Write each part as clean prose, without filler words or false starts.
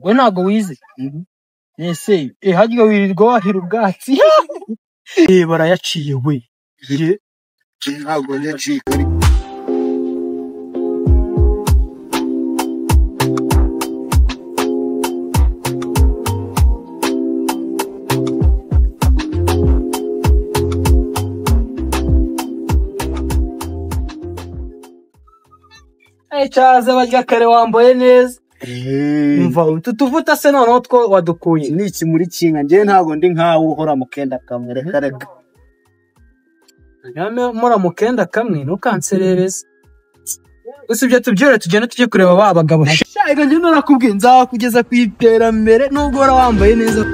We ntago wize. Ese harya wirirwa wahira ubwatsi. Barayaciye we. Ntabwo njya. Cyaza barya kare wambaye neza. Umva utu tuvuta se noneho two wadukuye. Ni iki muri kinga njye ntabwo ndi nkawe uhora mu kenda kamwe, reka reka. Nyame mura mu kenda kamwe ntukanserereze. Gusa ibyo tubyore tugende tujye kureba ba bagabo. Shaka njye narakubwiye nzakugeza ku iterambere nubwo wara wambaye neza.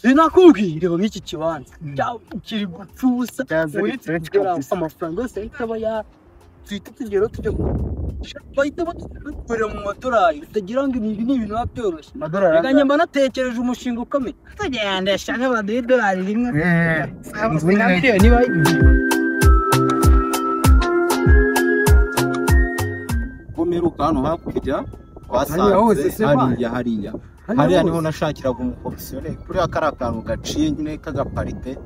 Sinakubwira nk'iki kibanza kiri gupfa ubusa, uretse amafaranga yose ahita aba ya tuhita tugeraho tujya bahita badukorera mu madorari, utagira ngo ibi ni ibintu biba byoroshye. Reka njye mba natekereje umushinga ukomeye, tugendesha nk'abaduha idorari rimwe miliyoni bayigiye. Mperuka hano hakurya wasanze hariya hariya hariya niho nashakiraga umukomisiyoneri, kuriya kari akantu gaciye nyine k'agaparite,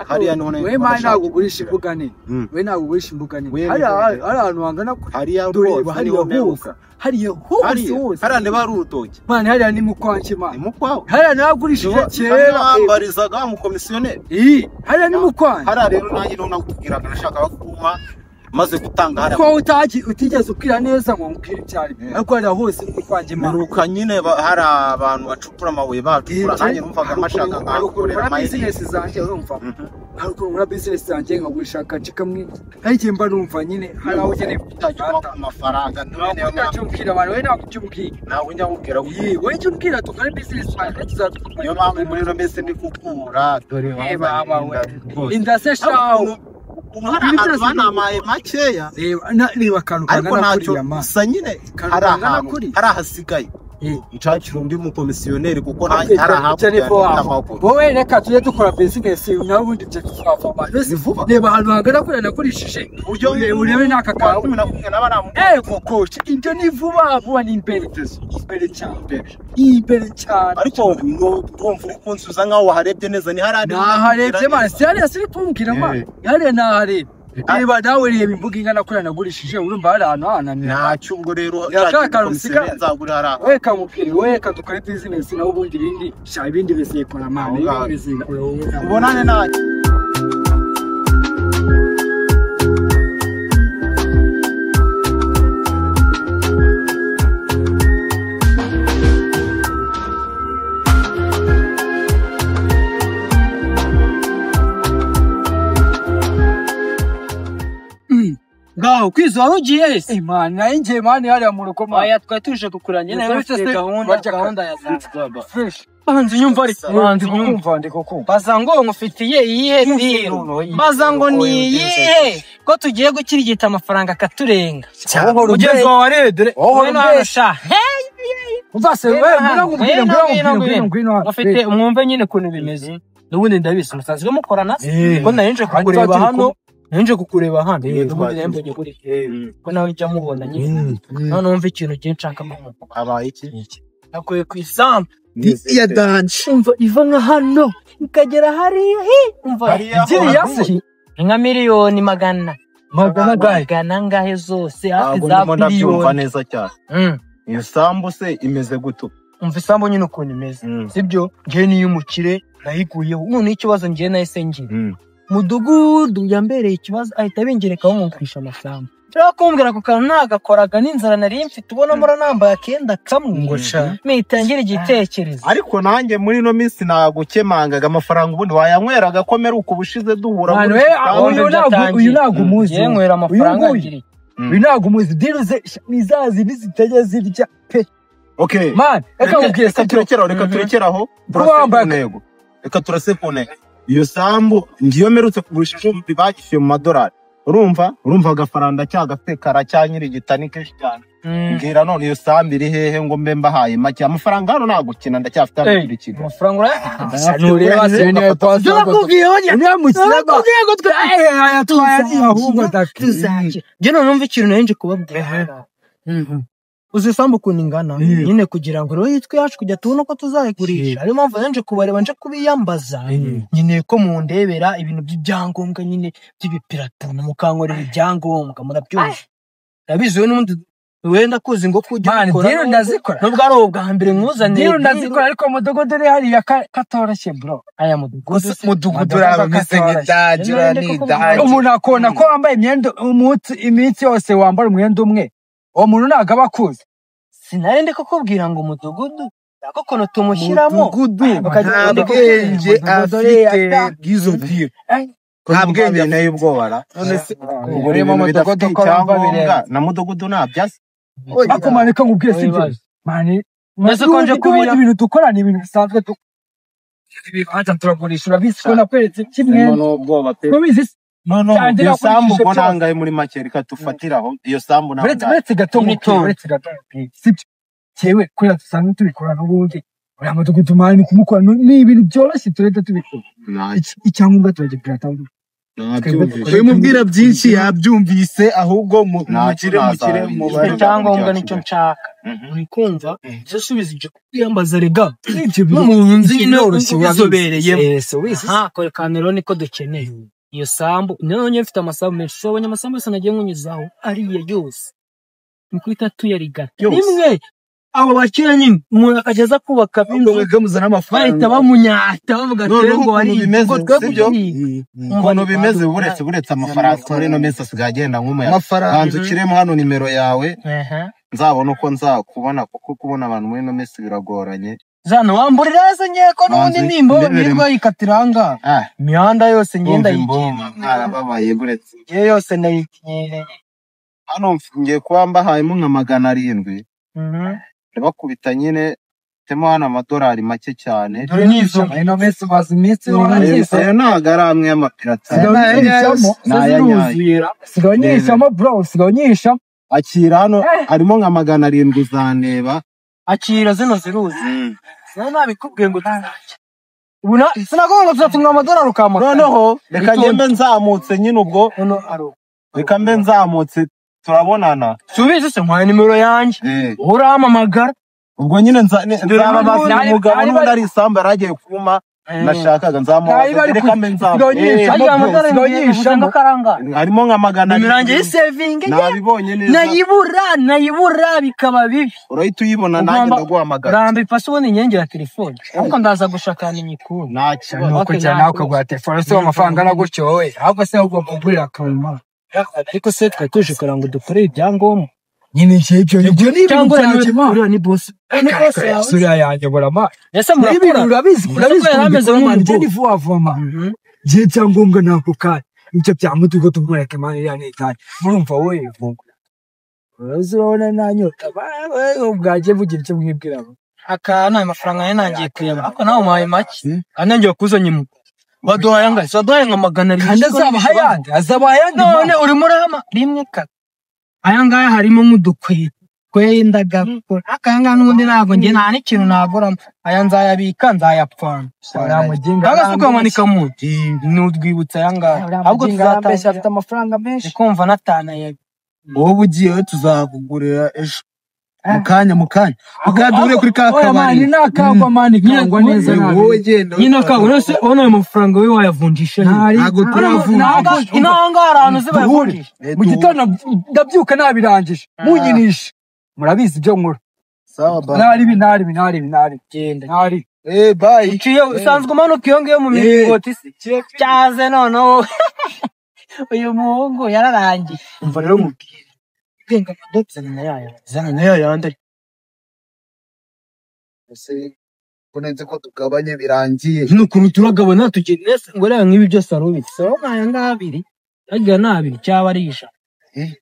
hariya niho we mani ntabwo ugurisha imbuga nini, we ntabwo ugurisha imbuga nini, hariya ahantu hangana hariya rwose, hariya hose, hariya hose hose, hariya niba ari urutoki mani, hariya ni mu kwanjye mani, ni mu kwawe, hariya nagurishije kera, wambarizaga umukomisiyoneri, hariya ni mu kwanjye, hariya rero nanjye niho nakubwiraga nashakaga kuma maze gutanga hariya ko utigeze ubwira neza ngo nkubwire cyane, ariko hariya hose ni kwanjye mani. Mperuka nyine hari abantu bacukura amabuye bacukura, nanjye numvaga mashaka nkahakorera ama business zanjye, urumva hari ukuntu nkora business zanjye nkagurisha agace kamwe, hari igihe mba numva nyine hari aho ukeneye kutagura amafaranga, ntabwo umbwira abantu, we ntabwo ujya umbwira, ntabwo njya nkubwira, wowe jya umbwira dukore business zanjye tuzadukora. Niyo mpamvu muri ino minsi ndi gukura, dore inda se shaho hari ahantu banamaye makeya, reba akantu kangana kuriya mani, gusa nyine hari ahantu hari ahasigaye nshakira undi mukomisiyoneri kuko hari ahantu. Wowe reka tujye dukora business nawe ubundi ibyo tuzavamo. Reba ahantu hangana kuriya nagurishije, urebe n'aka kawe koko ibyo ni vuba vuba, ni imbere imbere cyane, imbere cyane. Ariko urumva uri kunsubiza nkaho waharebye neza, ni hariya naharebye mani, si hariya siri kumbwira mani, hariya naharebye. Reba nawe reba imbuga ingana kuriya nagurishije, urumva hari ahantu hananira. Ntacyo ubwo rero nzagura hariya. We kamubwire, we reka dukore business nawe ubundi ibindi sha ibindi bizikora mani, ibindi bizikora. Ubonane nanjye. Ngaho kwizo wari ugiye se? Mani nayo ngiye mani hariya mu rugo mani. Oya twari tuje kukuranya nawe ufite gahunda ya za fresh. Banza unyumva ariko, banza unyumva ndi kukumva. Baza ngo ngufitiye iyihe deal? Baza ngo ni iyihe? Ko tugiye gukirigita amafaranga akaturenga. Mugenzi wawe aredere. Wowe narusha. Umva se we ngwino ngwino ngwino ngwino. Ufite umwumve nyine ukuntu bimeze. N'ubundi ndabizi musanzwe mukorana. Ko narinje kukureba hano. Nje kukureba hano ubundi nembonye kuri ko nawe njya mubona nyine, none umva ikintu giye nshaka kumva. Abaye iki? Nakuye ku isambu ya dance, umva iva nka hano ikagera hariya, umva iriya se nka miliyoni magana magana ngahe zose hafi za biliyoni. Neza cyane. Iyo sambu se imeze guto? Umva isambu nyine ukuntu imeze, sibyo? Ngiye niyo umukire nayiguyeho, none ikibazo ngiye nahise ngira mudugudu yambereye ikibazo, ahita bingerekaho nkugurisha amasambu. Nshaka kumbwira ako kantu nagakoraga n'inzara nari mfite, ubona mura nambaye akenda kamwe ngo sha mitangira igitekerezo. Ariko nanjye muri ino minsi nagukemangaga amafaranga ubundi wayanyweraga ko meruka ubushize duhura. Uyu ntabwo umuzi. Nywera amafaranga ngiri. Uyu ntabwo umuzi deal ze ni za zindi zitajya zirya pe. Okay. Man, reka nkubwire Reka se turekeraho, reka turekeraho. Kuba Turase ku wambaye ntego. Reka turase ku ntego. Iyo sambu ngiyo mperutse kugurisha ejo bagishyuye mu madolari. Urumva agafaranga cyagafite karacyanyirigita ni kenshi cyane. Mbwira none iyo sambu iri hehe ngo mbe mbahaye make? Amafaranga hano nagukina ndacyafite hano kuri Kigali. Amafaranga urayafite? Ntureba se niwe Ibyo nakubwiye honya. niwe mukiraba. Nakubwiye ngo twe Ayatwaye ahubwo tuzakira. Njye none numva ikintu nari nje kubabwira. Uzi isambu ukuntu ingana nyine kugira ngo rero yitwe yacu kujya tubona uko tuzayigurisha. Ariyo mpamvu nari nje kubareba nje kubiyambaza. Nkeneye ko mundebera ibintu by'ibyangombwa nyine by'ibipiratano mukankorera ibyangombwa murabyumva. Ndabizi we n'ubundi wenda kuzi ngo kujya Man, ubikora deal nubwo- ndazikora. Nubwo ari ubwa mbere nkuzaniye Deal ndazikora ariko mudugudu uri hariya katoroshye bro. Aya mudugudu Gusa mudugudu uraba umeze nk'idage uriya ni idage. Umuntu akubona ko wambaye imyenda umunsi iminsi yose wambara umwenda umwe. Uwo muntu ntabwo aba akuzi. Sinari ndi kukubwira ngo umudugudu ako ukuntu tumushyiramo Mudugudu Bakajya nta bwenge Mudugudu afite bw'izo deal. Nta bwenge nteye ubwoba ra. None se Kugura Urimo ibintu bidafite mudugudu ko numva icyangombwa birenze. na mudugudu ntabyo azi. Ariko man reka nkubwire sibyo. Man, Mbese ko nje n'ubundi kubira- ibintu dukora ni ibintu bisanzwe ibibanza turagurisha urabizi ko nakweretse kimwe. Harimo n'ubwoba pe. Urabizi se? No, Cyane iyo sambu nakurikije ubwo byose. nangahe muri make reka tufatiraho iyo sambu Uretse nangahe. uretse gato nkubwire, Imitungo. uretse gato nkubwire, sibyo? Jewe kubera dusanzwe tubikora n'ubundi uriya mudugudu man kumukora ni ibintu byoroshye turahita tubikora. Icyangombwa turagipirata. Nabyumvise. Ubimubwira byinshi yabyumvise ahubwo Ntacyo mukire mukire nazabigira. mubare. Icyangombwa nicyo nshaka. Uri kumva? Icyo subiza ibyo kwiyambaza rega. Ibyo bintu N'umuntu nzi nyine biroroshye ubizobereyemo. Yes, ubizi. Aha, kore kanero niko dukeneye. Iyo sambu, none mfite amasambu menshi. So abonye amasambu yose nagiye nkunyuzaho ariya yose. Ni kwita tuyarigata. Yose. Rimwe abo bakira nyine umuntu akajya aza kubaka Ahubwo mwebwe muzana amafaranga. bahita bamunyata bavuga ati Noneho ngo wari ukuntu bimeze, ngo twe sibyo? kugiye. Ukuntu bimeze buretse amafaranga muri ino minsi asigaye agenda nk'umuyaga. Amafaranga. Banza ukiremo hano nimero yawe Aha. nzabona uko nzakubona kuko kubona abantu muri ino minsi biragoranye. Zana wamburira se ngiye ko n'ubundi Banza nimbo undeberemo. nirwo yikatira ahangaha. Ah, Imihanda yose ngenda ndumva imbumba mwarababaye buretse. Ngiye yose ndayikinyereye. Hano ngiye kuba mbahayemo nka 700. Ndabakubita nyine temo hano amadolari make cyane. Dore n'izo. Ino minsi umaze iminsi warabyise. Ayo ntabwo ari amwe y'amapirata. Sigaho nyihishamo. Ni aya nyayo. Sigaho nyihishamo bro, sigaho nyihishamo. Akira hano harimo nka 700 uzandeba. Akira zino ziruzi. Sinari nabikubwiye ngo tuzajya. Ubu sinakubwiye ngo tuzatunga amadolari ukampakana. Noneho reka njye mbe nzamutse nyine ubwo. Reka mbe nzamutse turabonana. Subize se nkwaye nimero yanjye. Urampamagara. Ubwo nyine nzababaza umugabo n'ubundi ari isambu yari agiye kuma nashakaga nzamubaza reka mbe nzamutse. Ariya amadolari Sigaho nyihishamo. Harimo nka 700. Nimero yanjye y'isevingi Nabibonye neza. nayibura bikaba bibi. Urahita uyibona nanjye ndaguhamagara. Ramba ipasi ubundi inyengera ya telefone. Ariko ndaza gushakana imikuru. Nta kibazo. Nuko cyane nawe ukagura telefone se amafaranga angana gutyo wowe. Ahubwo se ugomba kugurira akantu. Ariko se twari tuje kugira ngo dukore ibyangombwa. Nyine ibyo ibyo ni ibintu Cyangwa byanjye ma. uriya ni boss. Ni boss yawe. Sura yanjye burama. Ese Ni ibintu murakora. urabizi urabizi Ese ko yari ameze man nk'umuntu. ni vuba vuba man. Ngiye ibyangombwa ntabwo kandi ibyo bya mudugudu mureke man iriya ni itari. Murumva wowe vungu. Urabona nanyota. Ubwajye bugira icyo mwibwira. Aka ni amafaranga yari nangiye kuyaba. Ariko nawe umpaye make. Kandi ngiye kuzanye mu. Baduhaye angahe? Se baduhaye nka 700. Kandi azabaha ayandi, azabaha ayandi. None urimo urahama rimwe kata. Aya ngaya harimo nk'udukweto. Kwenda gakora. Aka aya ngaya n'ubundi ntabwo njye nta n'ikintu naguramo. Aya nzayabika nzayapfana. Cyangwa se ukamanika mu ni urwibutso aya ngaya. Ahubwo tuzatangira. Afite amafaranga menshi. Ndi kumva natanaye. Wowe ugiyeyo tuzakugurira ejo. Mukanya mukanya. Mukanya kuri ka Oya mani kabari. nakagwa mani kangwa neza nabi. Wowe genda. Nyine akabura se ubona ayo mafaranga we wayavunjisha he? Ntabwo turavunjisha. Inanga hari ahantu uzi bayavunjisha. Mu gitondo ndabyuka nabirangije. Munyinisha. Murabizi ibyo nkora. Sawa bye. Naribi naribi naribi naribi. Genda. Naribi. Bye. Uciye usanzwe umanuka iyo ngiyo mu miringoti se. Cyaze noneho. Uyu muhungu yararangiye. Umva rero mubwire. Genga zana na yaya. Zana na yaya andi. Ese kunenze ko tugabanye birangiye. Ni ukuntu turagabana tugenda nese ngo reba nk'ibi byose ari ubitse. So nkaya ngabiri. Arya ni abiri cyaba ari ijana.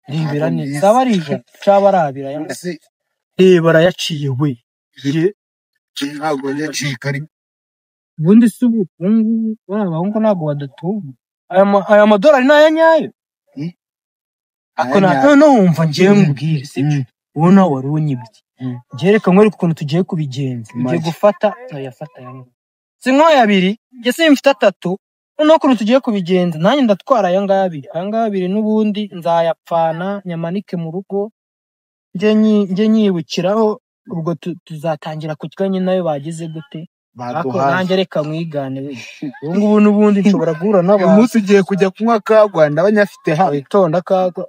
Rebera neza aba ari 100 cyaba ari 2 aya. Reba arayaciye we. Ntabwo yacika ari. Ubundi se ubu ngubu bariya bahungu ntabwo badatuba. Aya madorari ni aya nyayo? Ako noneho wumva ngewe nkubwire sibyo? Wowe nawe wari unyibye. Njye reka nkwereke ukuntu tugiye kubigenza. Ugiye gufata ayafata aya ngaya. Si nk'aya 2, njye simfite 3. Noneho ukuntu tugiye kubigenza, nanjye ndatwara aya ngaya 2. Aya ngaya 2 n'ubundi nzayapfana nyamanike mu rugo, njye nyibukiraho, ubwo tuzatangira kurya nyine nayo bagize gute. Ariko nanjye reka mwigane we. Ubu ngubu n'ubundi nshobora guhura n'abantu. Uyu munsi ugiye kujya kunywa kagwa ndabanyafite hano. Witonda kagwa.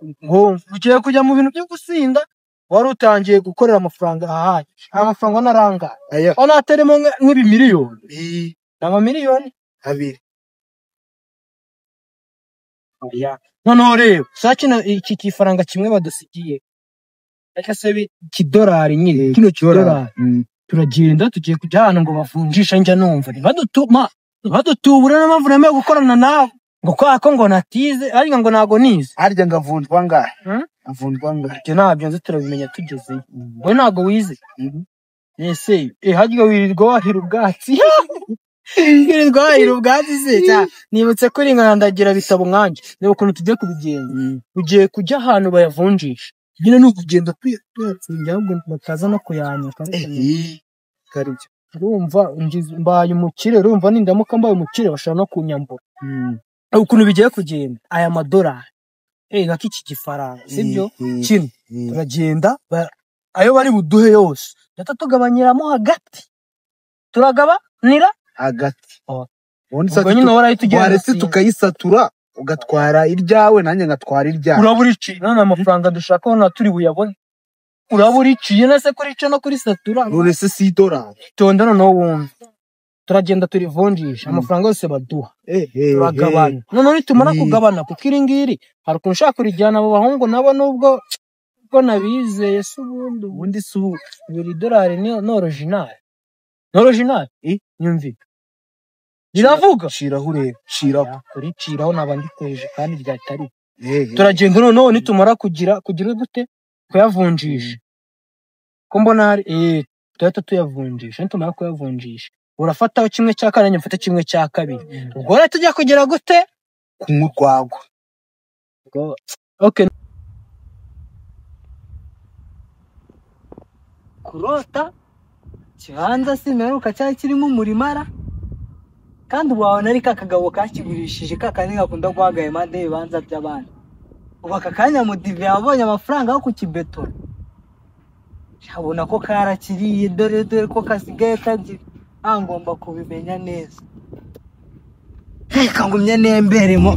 Ugiye kujya mu bintu byo gusinda, wari utangiye gukorera amafaranga ahaye. Amafaranga narangaye. Onateremo nk'ibimiliyoni. Ni amamiliyoni 2. Noneho rero sa kino iki kifaranga kimwe badusigiye. Reka se kidorari nyine, kino kidorari. Turagenda tugiye kujya ahantu ngo bavunjishe, njya numva ntibadutubure n'impamvu nemewe gukorana nawe ngo kwa ko ngo natize ariko ngo ntago nize. Harya ngavunjwa angahe? Avunjwa angahe? Ibyo ntabyo nzi, turabimenya tugezeyo. Wowe ntago wize? Ese harya wirirwa wahira ubwatsi? Wirirwa wahira ubwatsi se? Nibutse ko uri nkandagira bitabo nkanjye. Reba ukuntu tugiye kubigenza. Ugiye kujya ahantu bayavunjisha. Nyine ni ukugenda tuyatsinda ahubwo bakaza no kuyanyaka. Urumva mbaye umukire, urumva nindamuka mbaye umukire bashobora no kunyambura. Ukuntu bigiye kugenda, aya madorari nka iki gifaranga sibyo? Kino turagenda ayo bari buduhe yose ndata tugabanyiramo hagati, turagabanira hagati. Ubwo nyine warahita ugenda waretse tukayisatura, ugatwara iryawe nanjye ngatwara iryawe. Urabura iciye none amafaranga dushaka hano turi buyabone. Urabura iciye nase kurica no kurisatura. None se si idorari? Tonda noneho wumve. Turagenda turivunjisha amafaranga yose baduha. Turagabana. Noneho nitumara kugabana kuko iri ngiri hari ukuntu ushaka kurijyana abo bahungu nabo nubwo ubwo nabizeye se ubundi ubundi si ubu buri dorari ni original. Ni original? Nyumvi. Riravuga. Shiraho urebe, shiraho. Kuriciraho naba nditeje kandi ryatari. Turagenda noneho nitumara kugira gute kuyavunjisha. Ko mbona hari tuhita tuyavunjisha, nitumara kuyavunjisha urafataho kimwe cya kane nanjye mfate kimwe cya kabiri. Ubwo rero tujya kugira gute? Kunywa urwagwa. Okay. Kurota kibanza simeruka cyari kirimo umurimara kandi wabona ari kakagabo kakigurishije kakandi gakunda guhaga impande y'ibibanza by'abandi. Ubu aka kanya Mudive yabonye amafaranga yo kukibetora, abona ko karakiriye, dore dore ko kasigaye kagira. Ngomba kubimenya neza, reka ngumye nemberemo.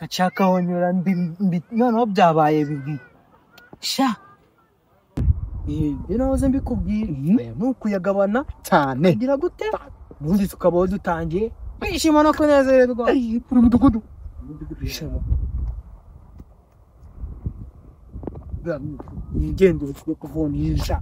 Gacakahonyora mbi noneho byabaye bibi sha. Ibyo nahoze mbikubwira ni ukuyagabana cyane kugira gute ubundi tukabaho dutangiye kwishima no kunezererwa kuri mudugudu. Nigendere tujye kuvunjisha.